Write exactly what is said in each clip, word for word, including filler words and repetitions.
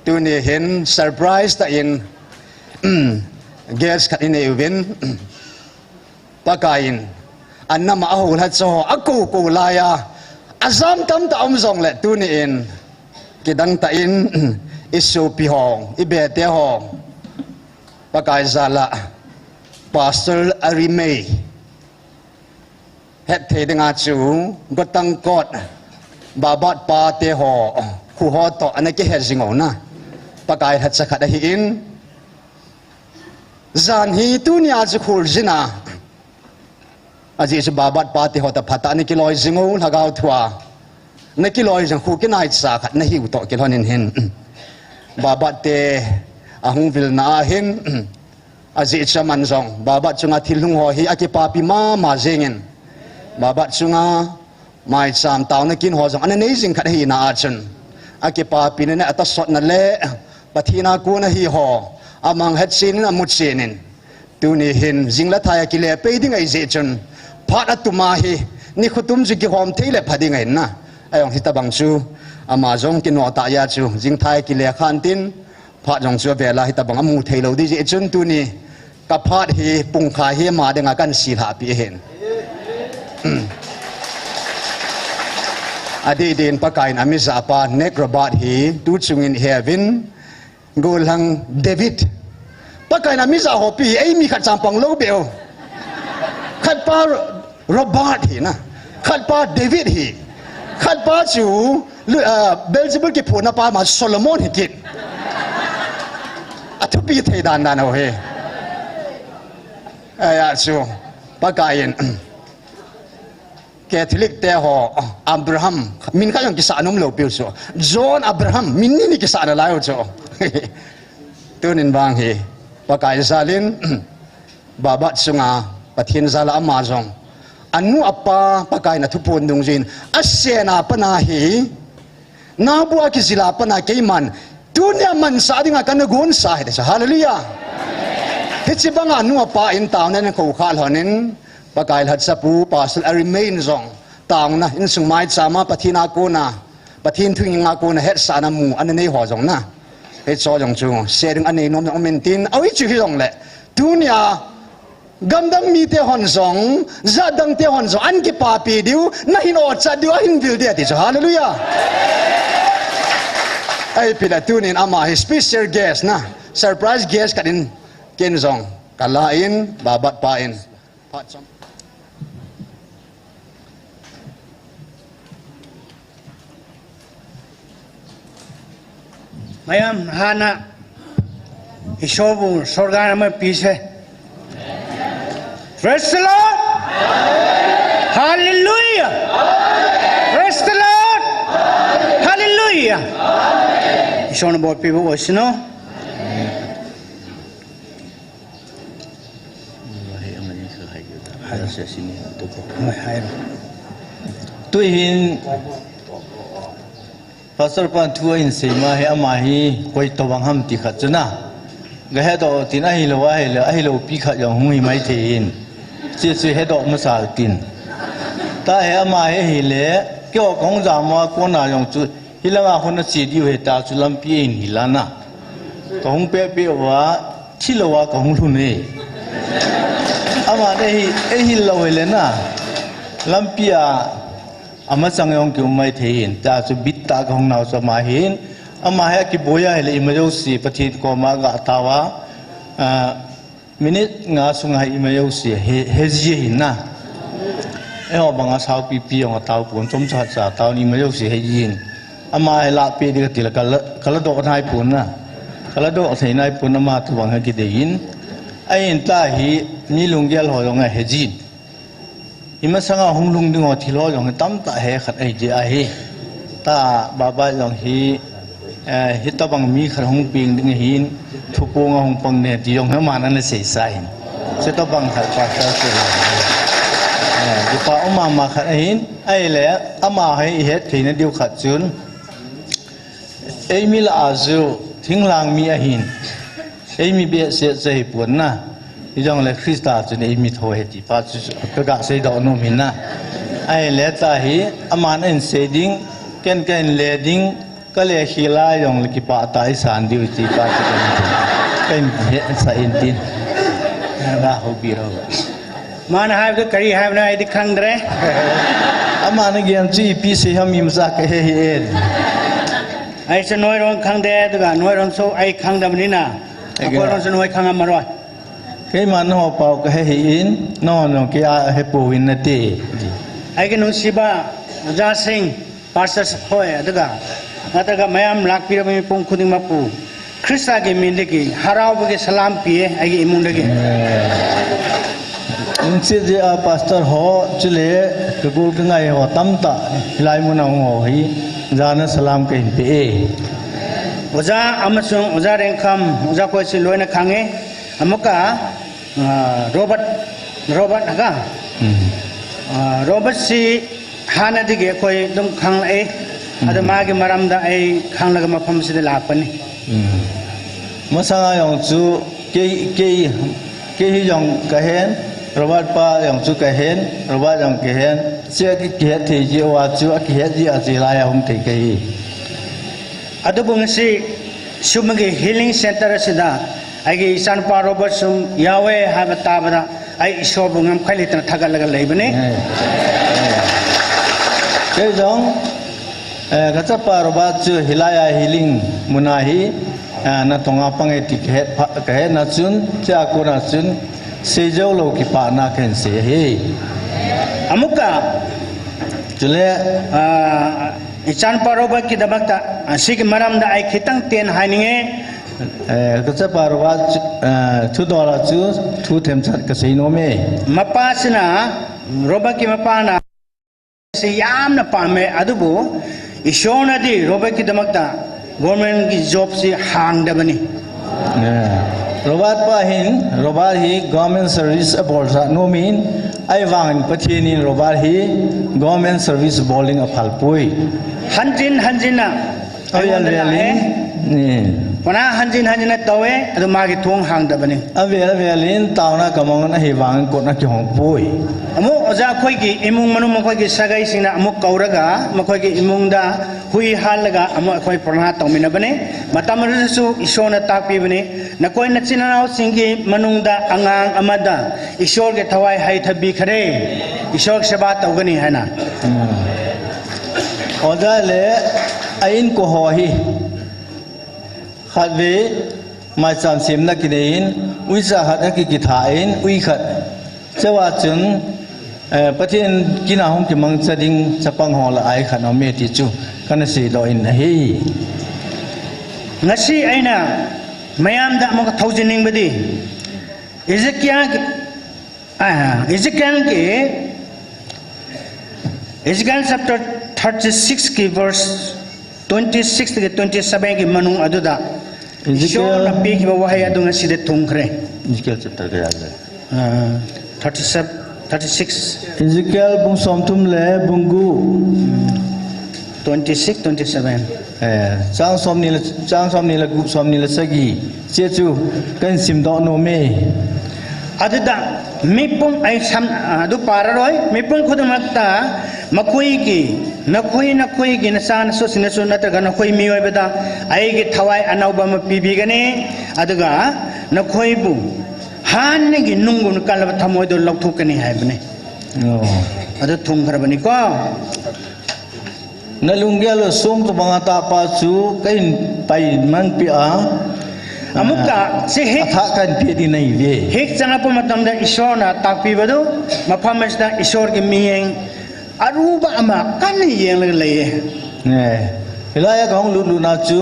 Tuni hin surprise tah in guest khat inei uvin, Pakai in anam a ahou lha cho a kou kou lai a, ajam tamtah um jongle tuni in kidang tah in i sopi ho, i bete ho, Pakai jal a Pastor Arimei, hetthei dinga chu Gotangkot Babat pate ho, khu ho toh ana kihe jing u na. Pakai lhacha khat ahin, jan hi tunia chu khul jin a, ajeh chu Babat pate ho toh phatah a ana kiloi jing u, lhagao thua ana kiloi jing, khu kinaicha khat ana hiu toh kilhon in hin, Babat te ahung vilna a hin, ajeh chu aman jong Babat chunga thil hung ho hi akipapi mama jengin, Babat chunga maicham taona kin ho jong ana nei jing khat ahina a chun, akipapina le atasotna le Pathen a kon ahi ho amang hetchen in amuchen in, tuni hin jing le thai akile pei ding ahi jeh chun, phat atum a hi nikho tum chu kihom thei le pha ding ahin na. Ajong hitobang chu ama jong kinoh tah a chu jing thai akile khan tin, phat jong chu avel a hitobang amu thei lou ding jeh chun tuni ka phat hi pungkha hi ama dinga kan silhah pi ahin. Adeh din Pakai in amijah pa Nick Robert hi tu chungin heuvin, gollhang David. Pakai in amijah ho pi hi eimi khat chang pang lou beh u. Khat pa Robert hi na, khat pa David hi, khat pa chu lu-, ah, Beelzebul kiphutna pa ma Solomon hi kit. Athupi thei dan dan ho hi. Ahi a chu Pakai in Catholic te ho, Abraham, min khat jong kisah nom lou piu chu. John Abraham, min ni ni kisah nalai u chu. Tunin vang hi, Pakai jal in, Babat chunga, Pathen jal a ama jong. Anu apa, Pakai in athuphon dungjuiyin, asen a pat a hi, Naobu a kijil a pat a keiman, tunia manchah dinga kana gonsa ahi ti chu. Hallelujah. Hiche banga nu apa in taona in kou kha lhonin, Pakai lhacha pu, Pastor Arimei in jong, taona, insung maicham a, Pathen a kona, Pathen thu hing a kona, hetsahna mu, ana nei ho jong na. Hicho jong chu, sharing anei nom jong um in tin, awi chu hijongle, tunia, Gamdang mite hon jong, jatdang te hon jong, an kipapi diu, nahin ochat diu, ahin vil diu ati chu. Hallelujah. Ahi pila tunin ama hi special guest na, surprise guest khat in, ken jong, kala in, Babat pa in. Phat chom. Mayam hana isobu sorgan ama pise. Praise the Lord. Hallelujah. Praise the Lord. Hallelujah. Isona bol pibu osino. Tuhin Pastor pan thu ahin seima hi ama hi koi tobang ham ti khat chu na. Gahedoh tin ahilou ahile, ahilou pi khat jong hung hi mai thei hin. Chuchu hedoh masa tin. Tahi ama hi ahile, keiho kahung jam a kona jong chu, hilanga hon ache diu hita chu lampi ahin hil a na. Kahung pehpeh uva, thilou a kahung lhun e. Aman eihil lou hile na, lampi a, amachang jong kium mai thei hin, ta chu bit tah kahung nau chu ama hin, ama hi akiboi ahile ima jouse, Pathen koma gah tao a, minute nga sunga ima jouse, he, heji ahin na. Eiho banga saupipi jong atao pon, chomcha cha tao in ima jouse heji in. Ama hi lahpeh ding katile kala, kaladoh nai pon na. Kaladoh thei nai pon ama tobang hi kidei in. Ahin tahi mi lunggel ho jong aheji in. Imasanga hung lhung ding ho thil ho jong hi tamtah he khat ahi jeh ahi. Ta Baba jong hi, eh, hitobang mi khat hung peng ding ahin, thupong a hung pang ding ti jong hi aman ana seisa hin. Chutobang khat pastor chu, eh, kipa um mama khat ahin, ahile ama hi ihet theina diu khat chun, eimi lah a chu thinglhang mi ahin, eimi behseh chu ahipon na, hijongle Christa chun eimi tho ahi ti pa chu kaga seidoh nom hin na. Ahile tahi, aman ahin sei ding, ken kahin le ding, Kale khila jong le kipah tah isan diu ti pa ti kan ti. Kan he sa in tin. Ba ho bi ho. Mana hai ka kari hai na ai di khang dre. Ama na gen chi pi se ham im sa ka he he en. Ai sa noi rong khang de, tu ka noi rong so ai khang da ni na. Ai ka. Ko rong so noi khang am ro. Keiman ho pau ka he hi in, no, no, kei a he pu in na ti. Ai ka nung si ba, Oja Singh, Pastor Sakhoi, aduga, nataga mayam lakpira mi pung khuding mapu. Krista ki min deki, harau bagi salam pie, ai ki imung deki. Nung si je a Pastor ho, chule, kagul ka ngai ho, tamta, hilai muna ho hi, jana salam ka hin pe e. Oja Amasung, Oja Rengkham, Oja Koi si loina khange, Amuka, ah, Robert, Robert haka. Hmm. Ah, Robert si hana digi koi dum khang e. Hmm. Ada magi maram da ai khang laga mafam si de lapani. Hmm. Masanga jong chu kei, kei, kei hi jong ka hen, Robert pa jong chu ka hen, Robert jong ka hen, sia ki, ki het thei ji wa chu, a ki het ji a ji lai a hum thei ka hi. Adubung si sumagi healing center sida, aigi ichanpa Robert sum Yahweh haiba tabada, ai Isor bung am khai litna thagat laga leibane. Kei jong, eh, ka chapa Robert chu hilai a healing muna hi, eh, na tonga pangai ti ka het pha, ka het na chun, sia ko na chun, sei jo lo kipana ken sei hi. Amuka, chule, ah, Ichanpa Robert kidamakta, ah, si ki maram da ai khitang ten hai ninge. Eh, ka chapa Robert, eh, thu dola chu, thu themchat ka sei nom e. Mapa sina, Robert ki mapa na, si yamna pame, adubu, Isor na di, Robert kidamakta, government ki job si hang da bani. Eh, Robert pa hin, Robert hi government service a bol sa nomin, ai vangin Pathen in Robert hi government service boling a phal pui. Hanjin, hanjin na. Ai, ai, ai, ai. Ni. Pana hanjin, hanjin na tawe, adu magi thong hang da bani. Avel, avel in, tauna kamang na hi vangin kot na ki hong pui. Amu, oja koi ki, imung manu ma koi ki sagai sina, amu kauraga, ma koi ki imung da, hui halaga, amu koi prana tong mina bani. Matam su, Isor na tak pi bani. Nakoi na chinanao singki manungda angang amada Isor ke thawai hai thabi khare, Isor seba tau gani hai na. Hmm. Oja le ain ko ho hi. Khat ve mai cham sim na kinein, ui sa khat a ki kitha in, ui khat. Chewa chun, eh, Pathen kina hung kimang cha ding chapang ho la ai khan om e ti chu kana sei lo in ahi. Ngasi aina mayam da mo ka thousand ning badi. Ezekiel ki, ah, Ezekiel ki, Ezekiel chapter thirty-six ki verse twenty-six ki twenty-seven ki manung aduda. Ezekiel. Isor na pi ki ba wahai adung asi de thung kre. Ezekiel chapter kaya le. Ah, thirty-seven, thirty-six. Ezekiel bung somthum le bung gu. Twenty-six, twenty-seven. Eh, chang somni le, chang somni le gu, somni le sagi. Che chu, kan sim doh nom e. Aduda, mipum ai sam, adu para roi, mipum khudum ta, makoi ki, nakoi, nakoi ki, na san su, sina su, na ta ga nakoi mioi beda, ai ki thawai anau ba ma pi bi gane, aduga, nakoi bu. Han ne ki nung gun kal ba thamoi do lok thuk kani hai bane. Oh. Adu thung khar bani ko. Na lunggel sum tu banga ta pa chu ka in pai man pi a. Amuka, si hik. Atha kan pi di nai ve. Hik changa pu matam da Isor na tak pi badu. Maphames da Isor ki miyeng. Aruba ama kan yeng le le. Ne. Hilaya ka hong lut lut na chu.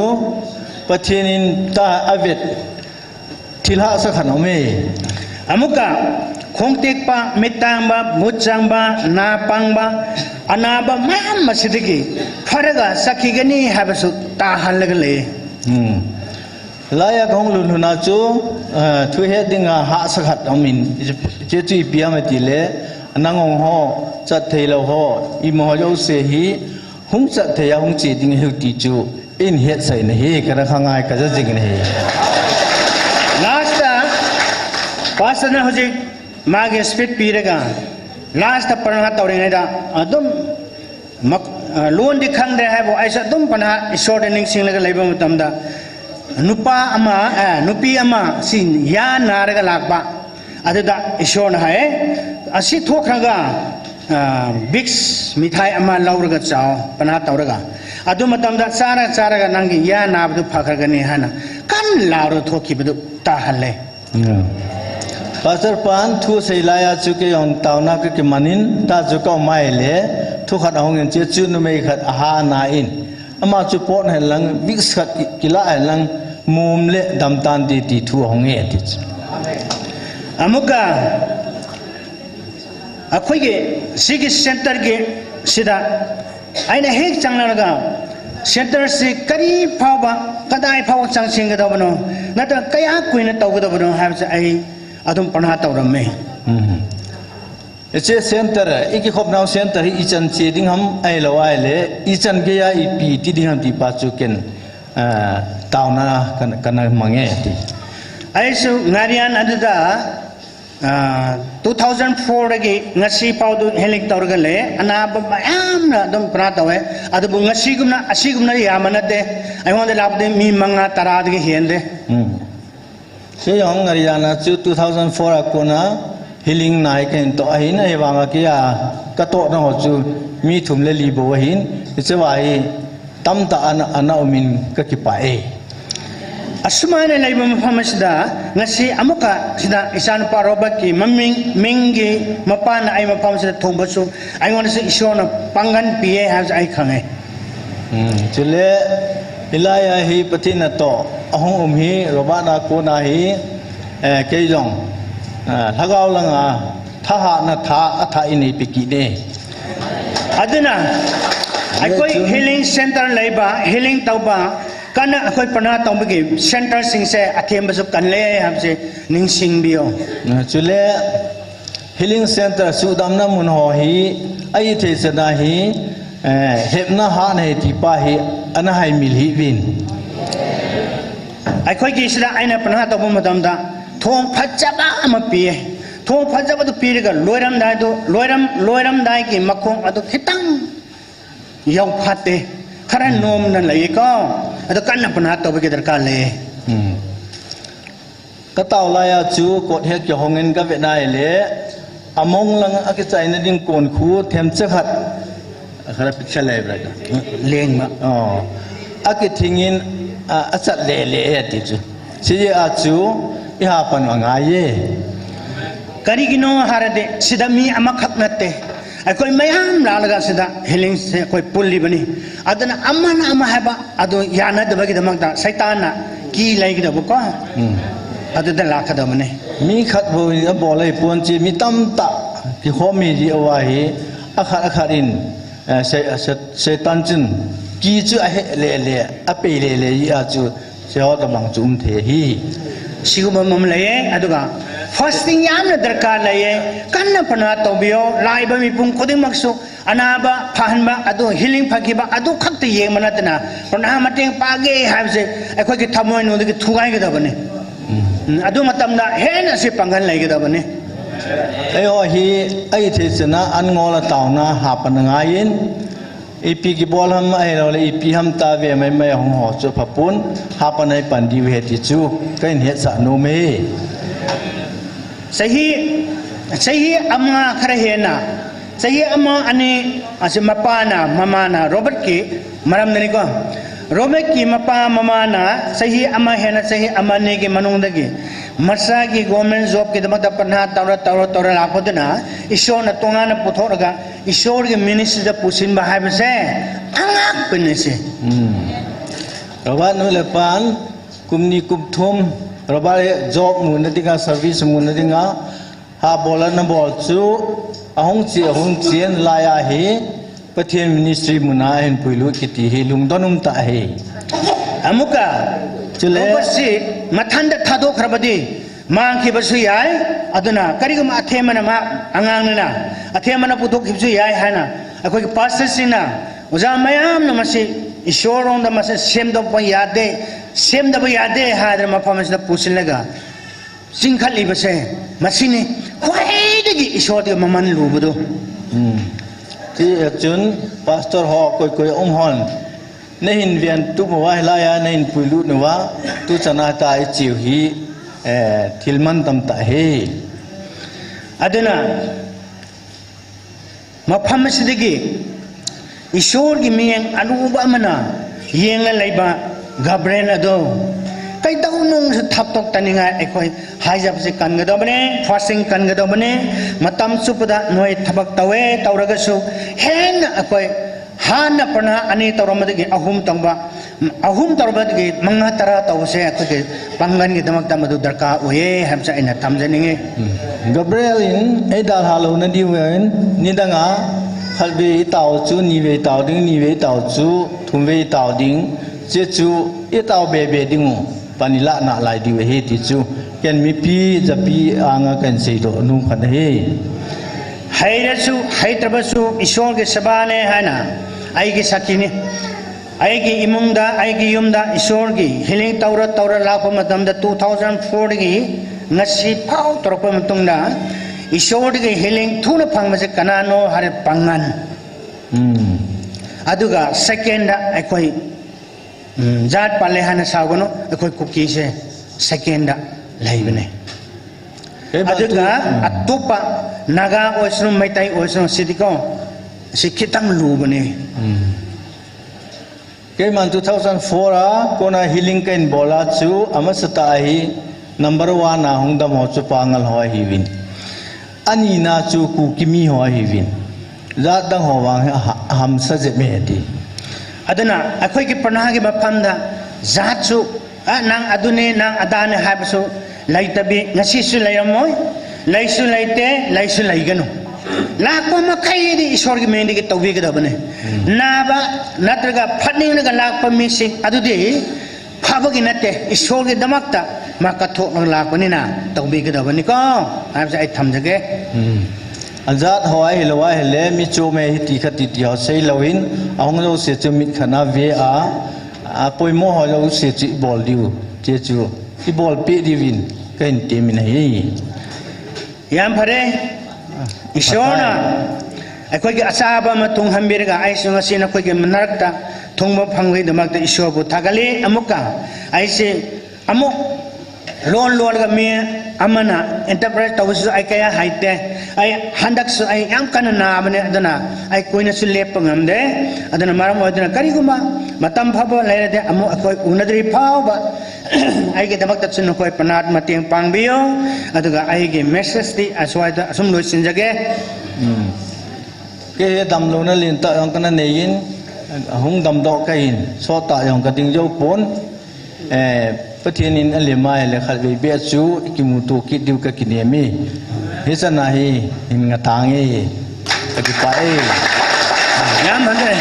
Pathen in ta avet. Thilha sa khan om e. Amuka, khongtek pa, mitang ba, mutchang ba, napang ba, ana ba, mama sidiki, pharaga, sakhi gani, habasu, ta hal le. Hmm. Laya kong lun huna chu, eh, thu he dinga ha sa khat om in, che chu ipi am ti le, nang ong ho, chat thei lo ho, i mo ho jo se hi, Hung chat thei a hung che ding hi ti chu in het sai na hi ka ra kha ngai ka ja jing na hi. Last a pastor na hojik magi speech pi rega last a parang ha tau reng da adum mak ꯑ, ꯂꯣꯟꯗꯤ ꯈꯪꯗ꯭ꯔꯦ ꯍꯥꯏꯕꯨ ꯑꯩꯁꯨ ꯑꯗꯨꯝ ꯐꯅ ꯏꯁꯣꯔꯗ ꯅꯤꯡꯁꯤꯡꯂꯒ ꯂꯩꯕ ꯃꯇꯝꯗ ꯅꯨꯄꯥ ꯑꯃ, ꯑ, ꯅꯨꯄꯤ ꯑꯃ ꯁꯤ ꯌꯥ ꯅꯥꯔꯒ ꯂꯥꯛꯄ꯫ ꯑꯗꯨꯗ ꯏꯁꯣꯔꯅ ꯍꯥꯏ, "ꯑꯁꯤ ꯊꯣꯛꯈ꯭ꯔꯒ, ꯑ, ꯕꯤꯛꯁ ꯃꯤꯊꯥꯏ ꯑꯃ ꯂꯧꯔꯒ ꯆꯥꯎ, ꯄꯅꯥ ꯇꯧꯔꯒ꯫ ꯑꯗꯨ ꯃꯇꯝꯗ ꯆꯥꯔ ꯆꯥꯔꯒ ꯅꯪꯒꯤ ꯌꯥ ꯅꯥꯕꯗꯨ ꯐꯈ꯭ꯔꯒꯅꯤ" ꯍꯥꯏꯅ ꯀꯟꯅ ꯂꯥꯎꯔꯒ ꯊꯣꯛꯈꯤꯕꯗꯨ ꯇꯥꯍꯜꯂꯦ꯫ ꯎꯝ꯫ Pastor pan thu sei laiya chu kei jong taona kakimanin, ta chu kaumai le, thu khat ahung in che chu numei khat aha na in. Ama chu pot hen lang, Vicks khat ki-, kila hen lang, mum le damtan ti, ti thu ahung e ti chu. ꯑꯃꯨꯛꯀ ꯑꯩꯈꯣꯏꯒꯤ ꯁꯤꯒꯤ centreꯒꯤ ꯁꯤꯗ ꯑꯩꯅ ꯍꯦꯛ ꯆꯪꯂꯛꯂꯒ centreꯁꯤ ꯀꯔꯤ ꯐꯥꯎꯕ, ꯀꯗꯥꯏ ꯐꯥꯎꯕ ꯆꯪꯁꯤꯟꯒꯗꯕꯅꯣ, ꯅꯠꯇ꯭ꯔꯒ ꯀꯌꯥ ꯀꯨꯏꯅ ꯇꯧꯒꯗꯕꯅꯣ ꯍꯥꯏꯕꯁꯦ ꯑꯩ ꯑꯗꯨꯝ ꯄ꯭ꯔꯥꯔꯊꯅꯥ ꯇꯧꯔꯝꯃꯤ꯫ ꯎꯝ꯫ Hiche centre, ikikhopnau centre hi ichan che ding ham ahilou ahile, ichan geiya ipi ti ding ham ti pa chu ken, ah, taona kan, kana mang e ti. ꯑꯩꯁꯨ ꯉꯥꯔꯤꯌꯥꯟ ꯑꯗꯨꯗ ꯑꯥ, two thousand fourꯗꯒꯤ ꯉꯁꯤ ꯐꯥꯎꯗꯨ healing ꯇꯧꯔꯒ ꯂꯩ꯫ ꯑꯅꯥꯕ ꯃꯌꯥꯝꯅ ꯑꯗꯨꯝ ꯄ꯭ꯔꯥꯔꯊꯅꯥ ꯇꯧꯋꯦ꯫ ꯑꯗꯨꯕꯨ ꯉꯁꯤꯒꯨꯝꯅ, ꯑꯁꯤꯒꯨꯝꯅ ꯌꯥꯝꯕ ꯅꯠꯇꯦ꯫ ꯑꯩꯉꯣꯟꯗ ꯂꯥꯛꯄꯗꯤ ꯃꯤ ꯃꯉꯥ, ꯇꯔꯥꯗꯒꯤ ꯍꯦꯟꯗꯦ꯫ ꯎꯝ꯫ Hiche jong ngari jana chu two thousand four a kona healing nai kahin toh ahin, ahivanga keiya katohna ho chu mi thum le li bou ahin, hiche va hi tamtah ana, ana umin kakipah e. ꯑꯁꯨꯃꯥꯏꯅ ꯂꯩꯕ ꯃꯐꯝ ꯑꯁꯤꯗ ꯉꯁꯤ ꯑꯃꯨꯛꯀ ꯁꯤꯗ ꯏꯆꯥꯅꯨꯄꯥ ꯔꯣꯕꯔꯠꯀꯤ ꯃꯃꯤꯡ, ꯃꯤꯡꯒꯤ ꯃꯄꯥꯟꯅ ꯑꯩ ꯃꯐꯝ ꯑꯁꯤꯗ ꯊꯨꯡꯕꯁꯨ ꯑꯩꯉꯣꯟꯗꯁꯨ ꯏꯁꯣꯔꯅ ꯄꯥꯡꯒꯟ ꯄꯤꯌꯦ ꯍꯥꯏꯕꯁꯤ ꯑꯩ ꯈꯪꯉꯦ꯫ ꯎꯝ, chule, hilaiya hi Pathen natoh ahung um hi, Robert a kona hi, eh, kei jong, eh, lhagao langa thahatna tha, athah in eipeh kit e. ꯑꯗꯨꯅ ꯑꯩꯈꯣꯏ healing centre ꯂꯩꯕ, healing ꯇꯧꯕ, ꯀꯟꯅ ꯑꯩꯈꯣꯏ ꯄ꯭ꯔꯥꯔꯊꯅꯥ ꯇꯧꯕꯒꯤ centreꯁꯤꯡꯁꯦ ꯑꯊꯦꯡꯕꯁꯨ ꯀꯜꯂꯦ ꯍꯥꯏꯕꯁꯦ ꯅꯤꯡꯁꯤꯡꯕꯤꯌꯨ꯫ Chule, healing centre sudamna mun ho hi, ahi thei chana hi, eh, hepna hatna hi ti pa hi, ana haimil hih uvin. ꯑꯩꯈꯣꯏꯒꯤ ꯁꯤꯗ ꯑꯩꯅ ꯄ꯭ꯔꯥꯔꯊꯅꯥ ꯇꯧꯕ ꯃꯇꯝꯗ ꯊꯣꯡ ꯐꯖꯕ ꯑꯃ ꯄꯤꯌꯦ꯫ ꯊꯣꯡ ꯐꯖꯕꯗꯨ ꯄꯤꯔꯒ ꯂꯣꯏꯔꯝꯗꯥꯏꯗꯨ, ꯂꯣꯏꯔꯝ-, ꯂꯣꯏꯔꯝꯗꯥꯏꯒꯤ ꯃꯈꯣꯡ ꯑꯗꯨ ꯈꯤꯇꯪ ꯌꯥꯎꯐꯠꯇꯦ꯫ ꯈꯔ ꯎꯝ꯫ ꯅꯣꯝꯅ ꯂꯩꯌꯦꯀꯣ꯫ ꯑꯗꯨ ꯀꯟꯅ ꯄ꯭ꯔꯥꯔꯊꯅꯥ ꯇꯧꯕꯒꯤ ꯗꯔꯀꯥꯔ ꯂꯩꯌꯦ꯫ ꯎꯝ꯫ Katao laiya chu kot hek kihongin kavet na ahile, among lang akichaina ding kon khu themcha khat. Akhara picture lai bra ka. Lengma. Oh. Akithingin, a, achat le le e ti chu. Chijeh a chu, iha pan u angai e. ꯀꯔꯤꯒꯤꯅꯣ ꯍꯥꯏꯔꯗꯤ ꯁꯤꯗ ꯃꯤ ꯑꯃꯈꯛ ꯅꯠꯇꯦ꯫ ꯑꯩꯈꯣꯏ ꯃꯌꯥꯝ ꯂꯥꯛꯂꯒ ꯁꯤꯗ healingꯁꯦ ꯑꯩꯈꯣꯏ ꯄꯨꯜꯂꯤꯕꯅꯤ꯫ ꯑꯗꯨꯅ ꯑꯃꯅ ꯑꯃ ꯍꯥꯏꯕ ꯑꯗꯨ ꯌꯥꯅꯗꯕꯒꯤꯗꯃꯛꯇ ꯁꯩꯇꯥꯟꯅ ꯀꯤ ꯂꯩꯒꯗꯕꯀꯣ꯫ ꯎꯝ꯫ ꯑꯗꯨꯗ ꯂꯥꯛꯀꯗꯕꯅꯤ꯫ ꯃꯤ ꯈꯛ ꯕꯣꯜ ꯂꯩ ꯄꯣꯟꯆꯤ ꯃꯤ ꯇꯝꯇ ꯀꯤꯍꯣꯝ ꯃꯤꯗꯤ ꯑꯋꯥꯍꯤ ꯑꯈꯛ ꯑꯈꯛ ꯏꯟ, ꯑ, ꯁꯩ-, ꯑ, ꯁꯩ-, ꯁꯩꯇꯥꯟ ꯆꯤꯟ ꯀꯤ ꯆꯨ ꯑꯍꯦ ꯂꯦ ꯂꯦ ꯑꯄꯦ ꯂꯦ ꯂꯦ ꯏ ꯑ ꯆꯨ ꯁꯦꯍꯣ ꯇꯕꯥꯡ ꯆꯨ ꯎꯝ ꯊꯦ ꯍꯤ꯫ ꯁꯤꯒꯨꯝꯕ ꯑꯃ ꯂꯩꯌꯦ꯫ ꯑꯗꯨꯒ fasting ꯌꯥꯝꯅ ꯗꯔꯀꯥꯔ ꯂꯩꯌꯦ꯫ ꯀꯟꯅ ꯄ꯭ꯔꯥꯔꯊꯅꯥ ꯇꯧꯕꯤꯌꯣ꯫ ꯂꯥꯛꯏꯕ ꯃꯤꯄꯨꯝ ꯈꯨꯗꯤꯡꯃꯛꯁꯨ ꯑꯅꯥꯕ ꯐꯍꯟꯕ, ꯑꯗꯨ healing ꯐꯈꯤꯕ, ꯑꯗꯨ ꯈꯛꯇ ꯌꯦꯡꯕ ꯅꯠꯇꯅ, ꯄ꯭ꯔꯥꯔꯊꯅꯥ ꯃꯇꯦꯡ ꯄꯥꯡꯒꯦ ꯍꯥꯏꯕꯁꯦ ꯑꯩꯈꯣꯏꯒꯤ ꯊꯃꯣꯏꯅꯨꯡꯗꯒꯤ ꯊꯨꯒꯥꯏꯒꯗꯕꯅꯤ꯫ ꯎꯝ꯫ ꯎꯝ, ꯑꯗꯨ ꯃꯇꯝꯗ ꯍꯦꯟꯅ ꯁꯤ ꯄꯥꯡꯒꯜ ꯂꯩꯒꯗꯕꯅꯤ꯫ ꯑꯩ ꯍꯣ ꯍꯤ, ꯑꯩ ꯊꯦ ꯆꯅ ꯑꯟ ꯉꯣꯂ ꯇꯥꯎꯅ ꯍꯥꯞꯄꯅ ꯉꯥꯏꯌꯦꯟ꯫ ꯏꯄꯤꯒꯤ ꯕꯣꯜ ꯍꯝ ꯑꯩ ꯂꯧꯂ ꯏꯄꯤ ꯍꯝ ꯇꯥꯕꯦ ꯃꯩ ꯃꯩ ꯑꯍꯨꯝ ꯍꯣ ꯆꯨ ꯐꯄꯨꯟ ꯍꯥꯞꯄꯅ ꯑꯩ ꯄꯥꯟꯗꯤꯕ ꯍꯦ ꯇꯤꯆꯨ, ꯀꯩꯅ ꯍꯦꯠ ꯁꯥ ꯅꯣꯃꯦ꯫ ꯆꯍꯤ, ꯆꯍꯤ ꯑꯃ ꯈꯔ ꯍꯦꯟꯅ, ꯆꯍꯤ ꯑꯃ ꯑꯅꯤ ꯑꯁꯤ ꯃꯄꯥꯅ, ꯃꯃꯥꯅ ꯔꯣꯕꯔꯠꯀꯤ ꯃꯔꯝꯗꯅꯤꯀꯣ꯫ ꯔꯣꯕꯔꯠꯀꯤ ꯃꯄꯥ ꯃꯃꯥꯅ ꯆꯍꯤ ꯑꯃ ꯍꯦꯟꯅ, ꯆꯍꯤ ꯑꯃ ꯑꯅꯤꯒꯤ ꯃꯅꯨꯡꯗꯒꯤ ꯃꯆꯥꯒꯤ government jobꯀꯤꯗꯃꯛꯇ ꯄ꯭ꯔꯥꯔꯊꯅꯥ ꯇꯧꯔ, ꯇꯧꯔ, ꯇꯧꯔ ꯂꯥꯛꯄꯗꯨꯅ ꯏꯁꯣꯔꯅ ꯇꯣꯉꯥꯟꯅ ꯄꯨꯊꯣꯛꯂꯒ ꯏꯁꯣꯔꯒꯤ ministryꯗ ꯄꯨꯁꯤꯟꯕ ꯍꯥꯏꯕꯁꯦ ꯑꯉꯛꯄꯅꯤ ꯁꯤ꯫ ꯎꯝ꯫ ꯔꯣꯕꯥꯔꯠ ꯅꯨꯂꯦꯄꯥꯟ ꯀꯨꯝꯅꯤ ꯀꯨꯝꯊꯨꯝ ꯔꯣꯕꯥꯔꯠ ꯍꯦ job ꯃꯨꯅꯗꯤꯒ service ꯃꯨꯅꯗꯤꯒ ꯍꯥ ꯕꯣꯂꯔꯅ ꯕꯣꯜ ꯆꯨ ꯑꯍꯨꯝ ꯆꯤ ꯑꯍꯨꯝ ꯆꯦꯟ ꯂꯥꯏ ꯑꯍꯤ ꯄꯊꯦꯟ ministry ꯃꯨꯅꯥ ꯑꯍꯤꯟ ꯄꯨꯏꯂꯨ ꯀꯤꯇꯤ ꯍꯤ ꯂꯨꯡꯗꯣꯅꯨꯝ ꯇꯥ ꯑꯍꯤ꯫ ꯑꯃꯨꯛꯀ ꯆꯨꯂꯦ꯫ ꯔꯣꯕꯥꯔꯠꯁꯤ ꯃꯊꯟꯗ ꯊꯥꯗꯣꯛꯈ꯭ꯔꯕꯗꯤ ꯃꯥꯡꯈꯤꯕꯁꯨ ꯌꯥꯏ꯫ ꯑꯗꯨꯅ ꯀꯔꯤꯒꯨꯝꯕ ꯑꯊꯦꯝꯕꯅ ꯃꯥ ꯑꯉꯥꯡꯅꯤꯅ ꯑꯊꯦꯝꯕꯅ ꯄꯨꯊꯣꯛꯈꯤꯕꯁꯨ ꯌꯥꯏ ꯍꯥꯏꯅ ꯑꯩꯈꯣꯏꯒꯤ pastorꯁꯤꯡꯅ, ꯑꯣꯖꯥ ꯃꯌꯥꯝꯅ ꯃꯁꯤ ꯏꯁꯣꯔꯔꯣꯝꯗ ꯃꯁꯤ ꯁꯦꯝꯗꯣꯛꯄ ꯌꯥꯗꯦ, ꯁꯦꯝꯗꯕ ꯌꯥꯗꯦ ꯍꯥꯏꯗꯅ ꯃꯐꯝ ꯑꯁꯤꯗ ꯄꯨꯁꯤꯜꯂꯒ ꯆꯤꯡꯈꯠꯂꯤꯕꯁꯦ ꯃꯁꯤꯅꯤ ꯈ꯭ꯋꯥꯏꯗꯒꯤ ꯏꯁꯣꯔꯗꯒꯤ ꯃꯃꯜ ꯂꯨꯕꯗꯨ꯫ ꯎꯝ꯫ Hichun, Pastor ho koi koi um hon, nahin ven tu mo vai laiya, nahin puilut nu va, tu chana ta i chiu hi, eh, thil mantam tah hi. Aduna, mapham sidigi, Ishwar ki miyeng aluba amana, yeng la leiba, Gabriel ado. Kaidou nung sa thaptok taninga, ekhoi, haijap si kan gado bane, fasting kan gado bane, matam supada, noi thabak tawe, tauragasu, hen, ekhoi, hana pana, ani tauramadigi, ahum tongba, ahum tauramadigi, manga tara tause, ekhoi, pangan ki damak tamadu darka, uye, hamsa ina tamjaninge. Gabriel in, ei dal halo na diu in, nidanga, khatvei tau chu, nivei tau ding, nivei tau chu, thumvei tau ding, che chu, i tau bebe dingu, pani la na lai diu he ti chu, ken mipi, japi, anga ken sei do, nu khan he. Haira chu, haitra ba chu, Ishwar ki sabha ne, hana, ai ki sakhi ne. Aiki imungda, aiki yumda, Ishwar ki healing taura, taura lakpa matamda two thousand four ki ngasi phau taura pa matungda, Ishwar ki healing thuna phang mase kanano hare pangan. Hmm. Aduga second da, ekhoi, hmm, jat pale hana sagano, ekhoi Kuki se second da, lai bane. Aduga, hmm, atupa, Naga oisno, Meitei oisno, sidiko, si khitang lu bane. Hmm. Keiman two thousand four a, kona healing kahin bola chu, amasatah a hi, number one a hung dam ho chu Pangal ho ahiuvin. Anina chu Kuki mi ho ahiuvin. Jat dang ho vang hi aha, ahamsa jep me ti. Aduna, ekhoi ki pana ki maphanda, jat chu, a, nang adune, nang adane haiba chu, leitabi, ngasi su leiramoi, lei su leite, lei su leiganu. Lakpa makai di Ishwar ki meng di ki taubi kadabane. Hmm. Naba, natraga phatning naga lakpa mi si, adudi, phaba ki nate, Ishwar ki damakta, ma katho na lakpa nina, taubi kadabane ko, hamsa ai thamjage. Hmm. Ajat ho ahilou ahile, mi chu me hiti khati ti ho seilouvin, ahung jouse chu mit khana ve a, apoimo ho jouse chu ibol diu, che chu, ibolpeh diuvin, kahin temin ahi. Yam phare, Ishwar na, ekhoi ki asaba mathung hambir ga, ai sunga sina khoi ki manarakta, thungba phangvei damakta Ishwar bu thagale, amuka, ai se, Amu, lon lon ga mi, amana, enterprise tau su ai kaya haite, ai handak su ai yam kana na mane adana, ai koina su lepa ngamde, adana maram adana kariguma, matam phaba leirade, amu ekhoi unadri phauba, ai ki damakta chun ekhoi panat mateng pangbiyo, aduga ai ki message ti aswai ta asum loisinjage. Hmm. Kei he damlouna lentah jong kana neiyin, ahung damdoh kahin, sottah jong kading jou pon. Eh, Pathen in alem ahile khatvei beh chu, ikimuto kit diu kakinem e. Hichan a hi, hin ngatang e. Kakipah e. Yam hande.